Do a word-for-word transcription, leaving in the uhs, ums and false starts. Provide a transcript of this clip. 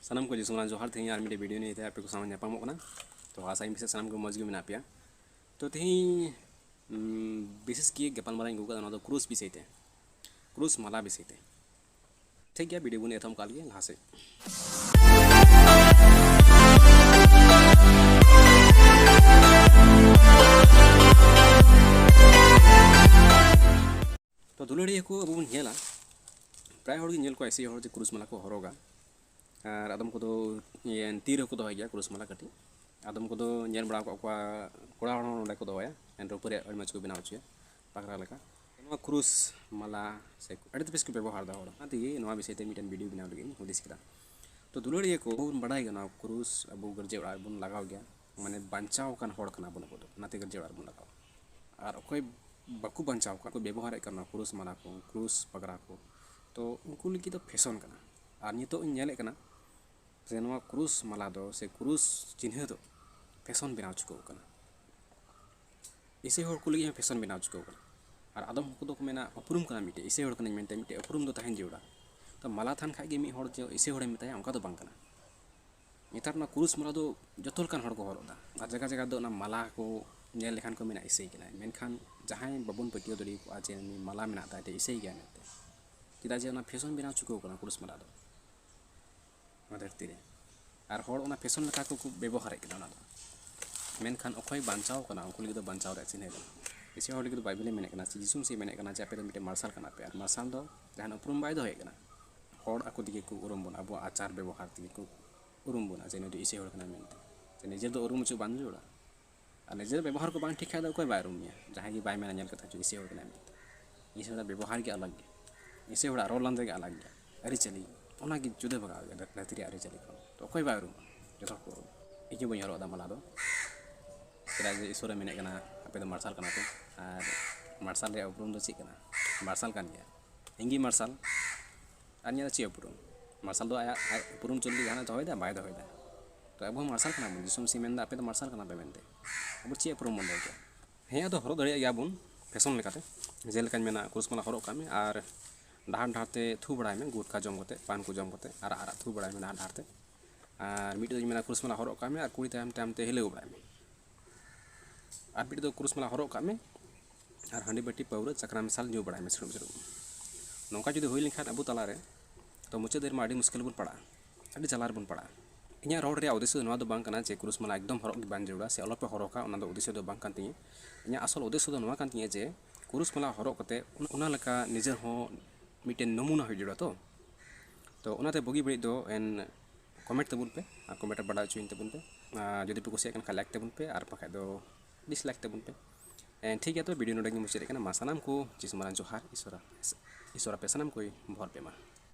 ᱥᱟᱱᱟᱢ ᱠᱚ ᱡᱤᱥᱩ ᱢᱟᱨᱟᱝ ᱡᱚᱦᱟᱨ᱾ ᱛᱮᱦᱮᱧ ᱟᱨ ᱢᱤᱫᱴᱮᱡ ᱵᱷᱤᱰᱤᱭᱳ ᱱᱤᱭᱮ ᱛᱮ ᱟᱯᱮ ᱠᱚ ᱥᱟᱶ ᱧᱟᱯᱟᱢᱚᱜ ᱠᱟᱱᱟ᱾ ᱛᱚ ᱟᱥᱟᱭᱟᱹᱧ ᱯᱟᱥᱮᱡ ᱥᱟᱱᱟᱢ ᱠᱚ ᱢᱚᱡᱽ ᱜᱮ ᱢᱮᱱᱟᱜ ᱯᱮᱭᱟ᱾ ᱛᱚ ᱛᱮᱦᱮᱧ, ᱩᱢ, ᱵᱤᱥᱮᱥ ᱠᱤ ᱜᱟᱯᱟᱞ ᱢᱟᱨᱟᱣ ᱤᱧ ᱟᱹᱜᱩ ᱠᱟᱫᱟ, ᱱᱚᱣᱟ ᱫᱚ ᱠᱨᱩᱥ ᱵᱤᱥᱚᱭ ᱛᱮ, ᱠᱨᱩᱥ ᱢᱟᱞᱟ ᱵᱤᱥᱚᱭ ᱛᱮ᱾ ᱴᱷᱤᱠ ᱜᱮᱭᱟ, ᱵᱷᱤᱰᱤᱭᱳ ᱵᱚᱱ ᱮᱛᱚᱦᱚᱵ ᱠᱟᱜ ᱞᱮᱜᱮ ᱞᱟᱦᱟ ᱥᱮᱫ᱾ ᱛᱚ ᱫᱩᱞᱟᱹᱲᱤᱭᱟᱹ ᱠᱚ ᱟᱵᱚ ᱵᱚᱱ ᱧᱮᱞᱟ, ᱯᱨᱟᱭ ᱦᱚᱲ ᱜᱮ ᱧᱮᱞ ᱠᱚᱣᱟ ᱮᱭᱥᱮ ᱦᱚᱲ ᱡᱮ ᱠᱨᱩᱥ ᱢᱟᱞᱟ ᱠᱚ ᱦᱚᱨᱚᱜᱟ᱾ ᱟᱨ ᱟᱫᱚᱢ ᱠᱚᱫᱚ ᱤᱭᱟᱹ ᱛᱤ ᱨᱮᱦᱚᱸ ᱠᱚ ᱫᱚᱦᱚᱭ ᱜᱮᱭᱟ ᱠᱨᱩᱥ ᱢᱟᱞᱟ ᱠᱟᱹᱴᱤᱡ᱾ ᱟᱫᱚᱢ ᱠᱚᱫᱚ ᱧᱮᱞ ᱵᱟᱲᱟ ᱟᱠᱟᱫ ᱠᱚᱣᱟ, ᱠᱚᱲᱟ ᱦᱚᱲ ᱦᱚᱸ ᱱᱚᱸᱰᱮ ᱠᱚ ᱫᱚᱦᱚᱭᱟ, ᱮᱱ ᱨᱩᱯᱟᱹ ᱨᱮᱭᱟᱜ ᱟᱹᱰᱤ ᱢᱚᱡᱽ ᱠᱚ ᱵᱮᱱᱟᱣ ᱦᱚᱪᱚᱭᱟ ᱯᱟᱜᱽᱨᱟ ᱞᱮᱠᱟ᱾ ᱱᱚᱣᱟ ᱠᱨᱩᱥ ᱢᱟᱞᱟ ᱥᱮ ᱟᱹᱰᱤ ᱵᱮᱥ ᱠᱚ ᱵᱮᱵᱚᱦᱟᱨ ᱮᱫᱟ ᱦᱚᱲ, ᱚᱱᱟ ᱛᱮᱜᱮ ᱱᱚᱣᱟ ᱵᱤᱥᱚᱭ ᱛᱮ ᱢᱤᱫᱴᱮᱱ ᱵᱷᱤᱰᱤᱭᱳ ᱵᱮᱱᱟᱣ ᱞᱟᱹᱜᱤᱫ ᱤᱧ ᱦᱩᱫᱤᱥ ᱠᱮᱫᱟ᱾ ᱛᱚ ᱫᱩᱞᱟᱹᱲᱤᱭᱟᱹ ᱠᱚ, ᱟᱵᱚ ᱵᱚᱱ ᱵᱟᱲᱟᱭ ᱜᱮᱭᱟ ᱱᱚᱣᱟ ᱠᱨᱩᱥ ᱟᱵᱚ ᱜᱤᱨᱡᱟᱹ ᱚᱲᱟᱜ ᱨᱮᱵᱚᱱ ᱞᱟᱜᱟᱣ ᱜᱮᱭᱟ, ᱢᱟᱱᱮ ᱵᱟᱧᱪᱟᱣ ᱟᱠᱟᱱ ᱦᱚᱲ ᱠᱟᱱᱟ ᱵᱚᱱ ᱟᱵᱚ ᱫᱚ, ᱚᱱᱟᱛᱮ ᱜᱤᱨᱡᱟᱹ ᱚᱲᱟᱜ ᱨᱮᱵᱚᱱ ᱞᱟᱜᱟᱣᱟ᱾ ᱟᱨ ᱚᱠᱚᱭ ᱵᱟᱠᱚ ᱵᱟᱧᱪᱟᱣ ᱠᱟᱱᱟ, ᱠᱚ ᱵᱮᱵᱚᱦᱟᱨᱮᱫ ᱠᱟᱱᱟ ᱠᱨᱩᱥ ᱢᱟᱞᱟ ᱠᱚ, ᱠᱨᱩᱥ ᱯᱟᱜᱽᱨᱟ ᱠᱚ, ᱛᱚ ᱩᱱᱠᱩ ᱞᱟᱹᱜᱤᱫ ᱫᱚ ᱯᱷᱮᱥᱚᱱ ᱠᱟᱱᱟ᱾ ᱟᱨ ᱱᱤᱛᱚᱜ ᱤᱧ ᱧᱮᱞᱮᱫ ᱠᱟᱱᱟ ᱡᱮ ᱱᱚᱣᱟ ᱠᱨᱩᱥ ᱢᱟᱞᱟ ᱫᱚ ᱥᱮ ᱠᱨᱩᱥ ᱪᱤᱱᱦᱟᱹ ᱫᱚ ᱯᱷᱮᱥᱚᱱ ᱵᱮᱱᱟᱣ ᱪᱩᱠᱟᱹᱣ ᱠᱟᱱᱟ᱾ ᱤᱥᱟᱹᱭ ᱦᱚᱲ ᱠᱚ ᱞᱟᱹᱜᱤᱫ ᱦᱚᱸ ᱯᱷᱮᱥᱚᱱ ᱵᱮᱱᱟᱣ ᱪᱩᱠᱟᱹᱣ ᱠᱟᱱᱟ᱾ ᱟᱨ ᱟᱫᱚᱢ ᱠᱚᱫᱚ ᱠᱚ ᱢᱮᱱᱟ ᱩᱯᱨᱩᱢ ᱠᱟᱱᱟ ᱢᱤᱫᱴᱮᱡ, ᱤᱥᱟᱹᱭ ᱦᱚᱲ ᱠᱟᱹᱱᱟᱹᱧ ᱢᱮᱱᱛᱮ ᱢᱤᱫᱴᱮᱡ ᱩᱯᱨᱩᱢ ᱫᱚ ᱛᱟᱦᱮᱱ ᱡᱟᱹᱨᱩᱲᱟ᱾ ᱛᱚ ᱢᱟᱞᱟ ᱛᱟᱦᱮᱱ ᱠᱷᱟᱡ ᱜᱮ ᱢᱤᱫ ᱦᱚᱲ ᱡᱮ ᱤᱥᱟᱹᱭ ᱦᱚᱲᱮᱢ ᱢᱮᱛᱟᱭᱟ, ᱚᱱᱠᱟ ᱫᱚ ᱵᱟᱝ ᱠᱟᱱᱟ᱾ ᱱᱮᱛᱟᱨ ᱚᱱᱟ ᱠᱨᱩᱥ ᱢᱟᱞᱟ ᱫᱚ ᱡᱚᱛᱚ ᱞᱮᱠᱟᱱ ᱦᱚᱲ ᱠᱚ ᱦᱚᱨᱚᱜ ᱮᱫᱟ᱾ ᱟᱨ ᱡᱟᱭᱜᱟ ᱡᱟᱭᱜᱟ ᱫᱚ ᱚᱱᱟ ᱢᱟᱞᱟ ᱠᱚ ᱧᱮᱞ ᱞᱮᱠᱷᱟᱱ ᱠᱚ ᱢᱮᱱᱟ ᱤᱥᱟᱹᱭ ᱠᱟᱱᱟᱭ, ᱢᱮᱱᱠᱷᱟᱱ ᱡᱟᱦᱟᱸᱭ ᱵᱟᱵᱚᱱ ᱯᱟᱹᱛᱭᱟᱹᱣ ᱫᱟᱲᱮ ᱟᱠᱚᱣᱟ ᱡᱮ ᱩᱱᱤ ᱢᱟᱞᱟ ᱢᱮᱱᱟᱜ ᱛᱟᱭ ᱛᱮ ᱤᱥᱟᱹᱭ ᱜᱮᱭᱟ ᱢᱮᱱᱛᱮ, ᱪᱮᱫᱟᱜ ᱡᱮ ᱚᱱᱟ ᱯᱷᱮᱥᱚᱱ ᱵᱮᱱᱟᱣ ᱪᱩᱠᱟᱹᱣ ᱠᱟᱱᱟ ᱠᱨᱩᱥ ᱢᱟᱞᱟ ᱫᱚ ᱱᱚᱣᱟ ᱫᱷᱟᱹᱨᱛᱤ ᱨᱮ᱾ ᱟᱨ ᱦᱚᱲ ᱚᱱᱟ ᱯᱷᱮᱥᱚᱱ ᱞᱮᱠᱟ ᱠᱚ, ᱠᱚ ᱵᱮᱵᱚᱦᱟᱨᱮᱫ ᱠᱟᱱᱟ ᱚᱱᱟ ᱫᱚ᱾ ᱢᱮᱱᱠᱷᱟᱱ ᱚᱠᱚᱭ ᱵᱟᱧᱪᱟᱣ ᱠᱟᱱᱟ, ᱩᱱᱠᱩ ᱞᱟᱹᱜᱤᱫ ᱫᱚ ᱵᱟᱧᱪᱟᱣ ᱨᱮᱭᱟᱜ ᱪᱤᱱᱦᱟᱹ ᱠᱟᱱᱟ᱾ ᱤᱥᱟᱹᱭ ᱦᱚᱲ ᱞᱟᱹᱜᱤᱫ ᱫᱚ ᱵᱟᱭᱵᱮᱞᱮ ᱢᱮᱱᱮᱫ ᱠᱟᱱᱟ, ᱡᱤᱥᱩ ᱢᱟᱹᱥᱤᱦ ᱢᱮᱱᱮᱫ ᱠᱟᱱᱟ ᱡᱮ ᱟᱯᱮ ᱫᱚ ᱢᱤᱫᱴᱮᱱ ᱢᱟᱨᱥᱟᱞ ᱠᱟᱱᱟ ᱯᱮ, ᱟᱨ ᱢᱟᱨᱥᱟᱞ ᱫᱚ ᱡᱟᱦᱟᱱ ᱩᱯᱨᱩᱢ ᱵᱟᱭ ᱫᱚᱦᱚᱭᱮᱫ ᱠᱟᱱᱟ᱾ ᱦᱚᱲ ᱟᱠᱚ ᱛᱮᱜᱮ ᱠᱚ ᱩᱨᱩᱢ ᱵᱚᱱᱟ, ᱟᱵᱚᱣᱟᱜ ᱟᱪᱟᱨ ᱵᱮᱵᱚᱦᱟᱨ ᱛᱮᱜᱮ ᱠᱚ ᱩᱨᱩᱢ ᱵᱚᱱᱟ ᱡᱮ ᱱᱩᱭ ᱫᱚ ᱤᱥᱟᱹᱭ ᱦᱚᱲ ᱠᱟᱱᱟᱭ ᱢᱮᱱᱛᱮ᱾ ᱡᱮ ᱱᱤᱡᱮᱨ ᱫᱚ ᱩᱨᱩᱢ ᱦᱚᱪᱚ ᱵᱟᱝ ᱡᱟᱹᱨᱩᱲᱟ᱾ ᱟᱨ ᱱᱤᱡᱮᱨ ᱵᱮᱵᱚᱦᱟᱨ ᱠᱚ ᱵᱟᱝ ᱴᱷᱤᱠ ᱠᱷᱟᱡ ᱫᱚ ᱚᱠᱚᱭ ᱵᱟᱭ ᱩᱨᱩᱢ ᱢᱮᱭᱟ? ᱡᱟᱦᱟᱸᱭ ᱜᱮ ᱵᱟᱭ ᱢᱮᱱᱟ ᱧᱮᱞ ᱠᱟᱛᱮ ᱦᱚᱪᱚ ᱤᱥᱟᱹᱭ ᱦᱚᱲ ᱠᱟᱱᱟᱭ ᱢᱮᱱᱛᱮ᱾ ᱤᱥᱟᱹᱭ ᱦᱚᱲᱟᱜ ᱵᱮᱵᱚᱦᱟᱨ ᱜᱮ ᱟᱞᱟᱜᱽ ᱜᱮᱭᱟ, ᱤᱥᱟᱹᱭ ᱦᱚᱲᱟᱜ ᱨᱚᱲ ᱞᱟᱸᱫᱟ ᱜᱮ ᱟᱞᱟᱜᱽ ᱜᱮᱭᱟ, ᱟᱹᱨᱤᱪᱟᱹᱞᱤ ᱚᱱᱟ ᱜᱮ ᱡᱩᱫᱟᱹ ᱵᱷᱟᱜᱟᱣ ᱜᱮᱭᱟ ᱫᱷᱟᱹᱨᱛᱤ ᱨᱮᱭᱟᱜ ᱟᱹᱨᱤᱪᱟᱹᱞᱤ ᱠᱷᱚᱱ᱾ ᱛᱚ ᱚᱠᱚᱭ ᱵᱟᱭ ᱩᱨᱩᱢᱟ? ᱡᱚᱛᱚ ᱦᱚᱲ ᱠᱚ ᱩᱨᱩᱢᱟ᱾ ᱤᱧ ᱦᱚᱸ ᱵᱟᱹᱧ ᱦᱚᱨᱚᱜ ᱮᱫᱟ ᱢᱟᱞᱟ ᱫᱚ, ᱪᱮᱫᱟᱜ ᱡᱮ ᱤᱥᱚᱨᱮ ᱢᱮᱱᱮᱫ ᱠᱟᱱᱟ ᱟᱯᱮ ᱫᱚ ᱢᱟᱨᱥᱟᱞ ᱠᱟᱱᱟ ᱯᱮ᱾ ᱟᱨ ᱢᱟᱨᱥᱟᱞ ᱨᱮᱭᱟᱜ ᱩᱯᱨᱩᱢ ᱫᱚ ᱪᱮᱫ ᱠᱟᱱᱟ? ᱢᱟᱨᱥᱟᱞ ᱠᱟᱱ ᱜᱮᱭᱟ, ᱤᱧ ᱜᱮ ᱢᱟᱨᱥᱟᱞ᱾ ᱟᱨ ᱤᱧᱟᱹᱜ ᱫᱚ ᱪᱮᱫ ᱩᱯᱨᱩᱢ? ᱢᱟᱨᱥᱟᱞ ᱫᱚ ᱟᱭᱟᱜ, ᱟᱡ ᱩᱯᱨᱩᱢ ᱪᱚᱞ ᱞᱟᱹᱜᱤᱫ ᱡᱟᱦᱟᱱᱟᱜ ᱫᱚᱦᱚᱭᱮᱫᱟ? ᱵᱟᱭ ᱫᱚᱦᱚᱭᱮᱫᱟ᱾ ᱛᱚ ᱟᱵᱚ ᱦᱚᱸ ᱢᱟᱨᱥᱟᱞ ᱠᱟᱱᱟ ᱵᱚᱱ, ᱡᱤᱥᱩ ᱢᱟᱹᱥᱤᱦ ᱢᱮᱱᱫᱟ ᱟᱯᱮ ᱫᱚ ᱢᱟᱨᱥᱟᱞ ᱠᱟᱱᱟ ᱯᱮ ᱢᱮᱱᱛᱮ᱾ ᱟᱵᱚ ᱪᱮᱫ ᱩᱯᱨᱩᱢ ᱵᱚᱱ ᱫᱚᱦᱚ ᱠᱮᱭᱟ? ᱦᱮᱸ, ᱟᱫᱚ ᱦᱚᱨᱚᱜ ᱫᱟᱲᱮᱭᱟᱜ ᱜᱮᱭᱟ ᱵᱚᱱ ᱯᱷᱮᱥᱚᱱ ᱞᱮᱠᱟᱛᱮ, ᱡᱮᱞᱮᱠᱟᱧ ᱢᱮᱱᱟ ᱠᱨᱩᱥ ᱢᱟᱞᱟ ᱦᱚᱨᱚᱜ ᱠᱟᱜ ᱢᱮ, ᱟᱨ ᱰᱟᱦᱟᱨ ᱰᱟᱦᱟᱨ ᱛᱮ ᱛᱷᱩ ᱵᱟᱲᱟᱭ ᱢᱮ, ᱜᱩᱴᱠᱟ ᱡᱚᱢ ᱠᱟᱛᱮ, ᱯᱟᱱ ᱠᱚ ᱡᱚᱢ ᱠᱟᱛᱮ, ᱟᱨᱟᱜ ᱟᱨᱟᱜ ᱛᱷᱩ ᱵᱟᱲᱟᱭ ᱢᱮ ᱰᱟᱦᱟᱨ ᱰᱟᱦᱟᱨ ᱛᱮ᱾ ᱟᱨ ᱢᱤᱫᱴᱮᱡ ᱫᱚᱧ ᱢᱮᱱᱟ ᱠᱨᱩᱥ ᱢᱟᱞᱟ ᱦᱚᱨᱚᱜ ᱠᱟᱜ ᱢᱮ ᱟᱨ ᱠᱩᱲᱤ ᱛᱟᱭᱚᱢ ᱛᱟᱭᱚᱢ ᱛᱮ ᱦᱤᱞᱟᱹᱣ ᱵᱟᱲᱟᱭ ᱢᱮ᱾ ᱟᱨ ᱢᱤᱫᱴᱮᱡ ᱫᱚ ᱠᱨᱩᱥ ᱢᱟᱞᱟ ᱦᱚᱨᱚᱜ ᱠᱟᱜ ᱢᱮ ᱟᱨ ᱦᱟᱺᱰᱤ ᱵᱟᱹᱴᱤ ᱯᱟᱹᱣᱨᱟᱹ ᱪᱟᱠᱷᱱᱟ ᱢᱮᱥᱟᱞ ᱧᱩ ᱵᱟᱲᱟᱭ ᱢᱮ ᱥᱤᱲᱩᱵ ᱥᱤᱲᱩᱵ᱾ ᱱᱚᱝᱠᱟ ᱡᱩᱫᱤ ᱦᱩᱭ ᱞᱮᱱᱠᱷᱟᱱ ᱟᱵᱚ ᱛᱟᱞᱟᱨᱮ, ᱛᱚ ᱢᱩᱪᱟᱹᱫ ᱨᱮᱢᱟ ᱟᱹᱰᱤ ᱢᱩᱥᱠᱤᱞ ᱵᱚᱱ ᱯᱟᱲᱟᱜᱼᱟ, ᱟᱹᱰᱤ ᱡᱟᱞᱟ ᱨᱮᱵᱚᱱ ᱯᱟᱲᱟᱜᱼᱟ᱾ ᱤᱧᱟᱹᱜ ᱨᱚᱲ ᱨᱮᱭᱟᱜ ᱩᱫᱽᱫᱮᱥᱥᱚ ᱫᱚ ᱱᱚᱣᱟ ᱫᱚ ᱵᱟᱝ ᱠᱟᱱᱟ ᱡᱮ ᱠᱨᱩᱥ ᱢᱟᱞᱟ ᱮᱠᱫᱚᱢ ᱦᱚᱨᱚᱜ ᱜᱮ ᱵᱟᱝ ᱡᱟᱹᱨᱩᱲᱟ ᱥᱮ ᱟᱞᱚᱯᱮ ᱦᱚᱨᱚᱜᱟ, ᱚᱱᱟ ᱫᱚ ᱩᱫᱽᱫᱮᱥᱥᱚ ᱫᱚ ᱵᱟᱝ ᱠᱟᱱ ᱛᱤᱧᱟᱹ᱾ ᱤᱧᱟᱹᱜ ᱟᱥᱚᱞ ᱩᱫᱽᱫᱮᱥᱥᱚ ᱫᱚ ᱱᱚᱣᱟ ᱠᱟᱱ ᱛᱤᱧᱟᱹ ᱡᱮ ᱠᱨᱩᱥ ᱢᱟᱞᱟ ᱦᱚᱨᱚᱜ ᱠᱟᱛᱮ ᱚᱱᱟ ᱞᱮᱠᱟ ᱱᱤᱡᱮᱨ ᱦᱚᱸ ᱢᱤᱫᱴᱮᱱ ᱱᱚᱢᱩᱱᱟ ᱦᱩᱭ ᱡᱟᱹᱨᱩᱲᱟ᱾ ᱛᱚ, ᱛᱚ ᱚᱱᱟᱛᱮ ᱵᱩᱜᱤ ᱵᱟᱹᱲᱤᱡ ᱫᱚ ᱮᱱ ᱠᱚᱢᱮᱱᱴ ᱛᱟᱵᱚᱱ ᱯᱮ ᱟᱨ ᱠᱚᱢᱮᱱᱴ ᱨᱮ ᱵᱟᱰᱟᱭ ᱦᱚᱪᱚᱧ ᱛᱟᱵᱚᱱ ᱯᱮ᱾ ᱟᱨ ᱡᱩᱫᱤ ᱯᱮ ᱠᱩᱥᱤᱭᱟᱜ ᱠᱟᱱ ᱠᱷᱟᱱ ᱞᱟᱭᱤᱠ ᱛᱟᱵᱚᱱ ᱯᱮ, ᱟᱨ ᱵᱟᱠᱷᱟᱡ ᱫᱚ ᱰᱤᱥᱞᱟᱭᱤᱠ ᱛᱟᱵᱚᱱ ᱯᱮ᱾ ᱮᱱ ᱴᱷᱤᱠ ᱜᱮᱭᱟ, ᱛᱚ ᱵᱷᱤᱰᱤᱭᱳ ᱱᱚᱰᱮ ᱜᱮ ᱢᱩᱪᱟᱹᱫ ᱠᱟᱱᱟ᱾ ᱢᱟ ᱥᱟᱱᱟᱢ ᱠᱚ ᱡᱤᱥᱩ ᱢᱟᱨᱟᱝ ᱡᱚᱦᱟᱨ, ᱤᱥᱚᱨᱟ, ᱤᱥᱚᱨᱟ ᱯᱮ ᱥᱟᱱᱟᱢ ᱠᱚᱭ ᱵᱷᱚᱨ ᱯᱮ ᱢᱟ᱾